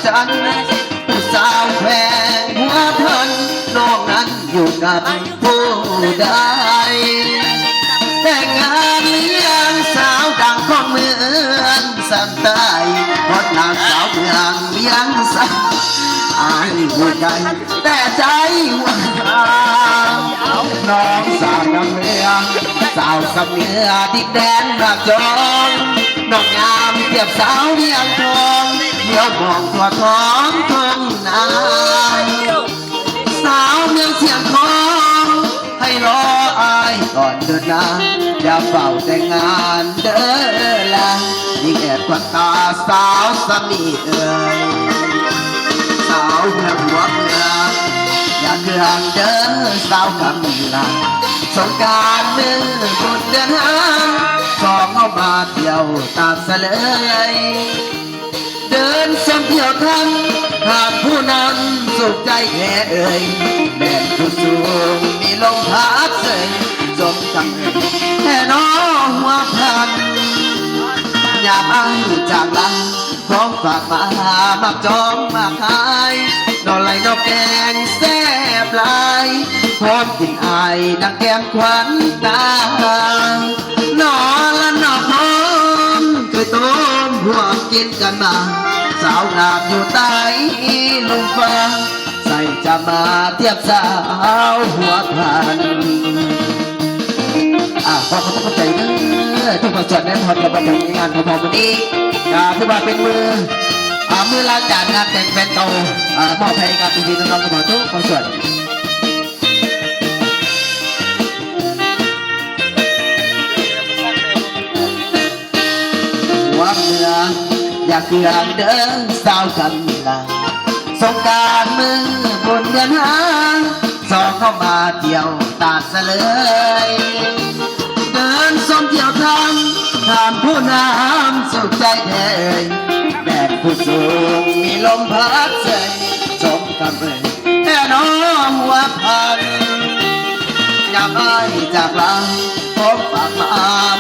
ຈັນ ຜູ້ສາວແຂວງຫົວພັນ ນ້ອງນັ້ນຢູ່ກັບຜູ້ໃດ? ແຕ່ງງານຫຼືຍັງ ສາວດັງຂອງເມືອງສັນໃຕ້ ຮອດນາງສາວເມືອງວຽງຈັນ ອ້າຍຮູ້ໃຈ ແຕ່ໃຈວ່າ ນ້ອງສາວນຳເມືອງ ສາວສຳເໜືອດິນແດນນາຈອງ ນ້ອງງາມທຽບສາວວຽງທອງ ຫຼຽວມອງທົ່ວທ້ອງທົ່ງນາ ສາວເມືອງຊຽງຂອງ ໃຫ້ລໍອ້າຍກ່ອນເດີນາ ຢ່າຟ້າວແຕ່ງງານເດີລະ ຍິງແອບຄວັນຕາສາວສາມີເອີຍ ສາວເມືອງຫົວເມືອງ ຢ່າເຄືອງເດີສາວຄຳລາ ສົງການມື້ບຸນເດືອນຫ້າ ສອງເຮົາມາທ່ຽວຕາດສະເຫຼີຍ ເດີນຊົມທ່ຽວທຳ ຫາກຜູ້ນຳສຸກໃຈແທ້ເອີຍ ແມ່ນຜູ້ສູງມີລົມພັດເຊີຍ ສົມຄຳເອີຍແທ້ໜໍຫົວພັນ ຍາມອ້າຍຈາກລາ ຂອງຝາກມາ ໝາກຈອງໝາກຫາຍ ໜໍ່ໄລ່ໜໍ່ແກງແຊບຫຼາຍ ຫອມກິ່ນອາຍດັ່ງແກ້ມຂວັນຕາ ໜໍ່ລະໜໍ່ຫອມ ເຄີຍຕົ້ມຮ່ວມກິນກັນມາ ສາວງາມຢູ່ໃຕ້ລຸ່ມຟ້າ ໃສ່ຈະມາທຽບສາວຫົວພັນ. ອ່າ ຂໍຂອບໃຈເດີທຸກພາກສ່ວນ ແລະ ຮອດກັບມາເຖິງໃນງານຂອງເຮົາມື້ນີ້ ກໍຖືວ່າເປັນມື້ ອ່າ ມື້ລາຈາກງານແຕ່ງແຟນເກົ່າ ອ່າ ມອບໃຫ້ກັບພີ່ໆນ້ອງໆຂອງເຮົາທຸກພາກສ່ວນ. ຫວງເມືອ ຢ່າເຄືອງເດີສາວຄຳລາ ສົງການມື້ບຸນເດືອນຫ້າ ສອງເຮົາມາທ່ຽວຕາດສະເຫຼີຍ ເດີນຊົມທ່ຽວທຳ ທ່ານຜູ້ນຳສຸກໃຈແທ້ເອີຍ ແມ່ນຜູ້ສູງມີລົມພັດເຊີຍ ສົມຄຳເອີຍແທ້ໜໍຫົວພັນ ຍາມອ້າຍຈາກລາ ຂອງຝາກມາ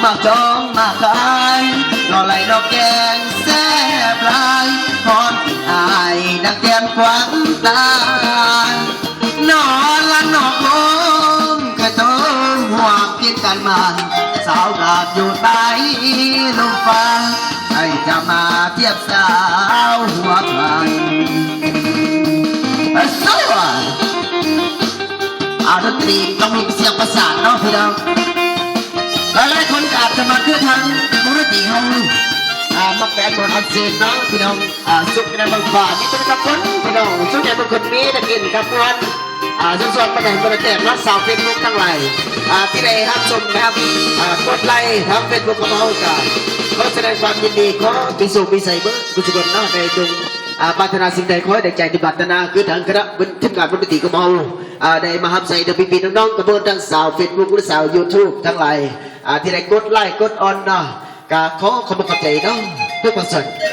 ໝາກຈອງໝາກຫາຍ ໜໍ່ໄລ່ໜໍ່ແກງແຊບຫຼາຍ ຫອມກິ່ນອາຍດັ່ງແກ້ມຂວັນຕາ ໜໍ່ລະໜໍ່ໂຄງ ເຄີຍຕົ້ມຮ່ວມກິນກັນມາ ສາວງາມຢູ່ໃຕ້ລຸ່ມຟ້າ ໃຜຈະມາທຽບສາວຫົວພັນ ເອີ ສະ ອ່າ ດົນຕີຕ້ອງມີສຽງປະສານເນາະພີ່ນ້ອງ ຫຼາຍໆຄົນກໍອາດຈະມັກຄືທາງວົງດົນຕີເຮົາ ອ່າ ມັກແບນໝົນອັນເສນເນາະພີ່ນ້ອງ ອ່າ ສຸກໃນບັ້ງຟ້າມີແຕ່ກັບຄົນພີ່ນ້ອງ ສຸກໃນບັ້ງຄົນມີແຕ່ກິນກັບມ່ວນ ອ່າ ເຊີນຊວນບັນດາເພື່ອນແຂກເນາະ ຊາວເຟສບຸກທັງຫຼາຍ ອ່າ ທີ່ໄດ້ຮັບຊົມນະ ອ່າ ກົດໄລທາງເຟສບຸກຂອງເຮົາ ກໍຂໍສະແດງຄວາມຍິນດີ ຂໍມີໂຊກມີໄຊເບິດທຸກຄົນເນາະ ໄດ້ຈົ່ງ ອ່າ ປາດຖະໜາສິ່ງໃດ ຂໍໃຫ້ໄດ້ໃຈທີ່ປາດຖະໜາ ຄືທາງຄະນະ ທີມງານວົງດົນຕີຂອງເຮົາ ອ່າ ໄດ້ມາຮັບໃຊ້ເດີພີ່ໆນ້ອງໆ ກະເບິ່ງທັງຊາວເຟສບຸກ ຫຼື ຊາວຢູທູບທັງຫຼາຍ ອ່າ ທີ່ໄດ້ກົດໄລ ກົດອອນເນາະ ກະຂໍຂອບໃຈເນາະ ທຸກຄົນ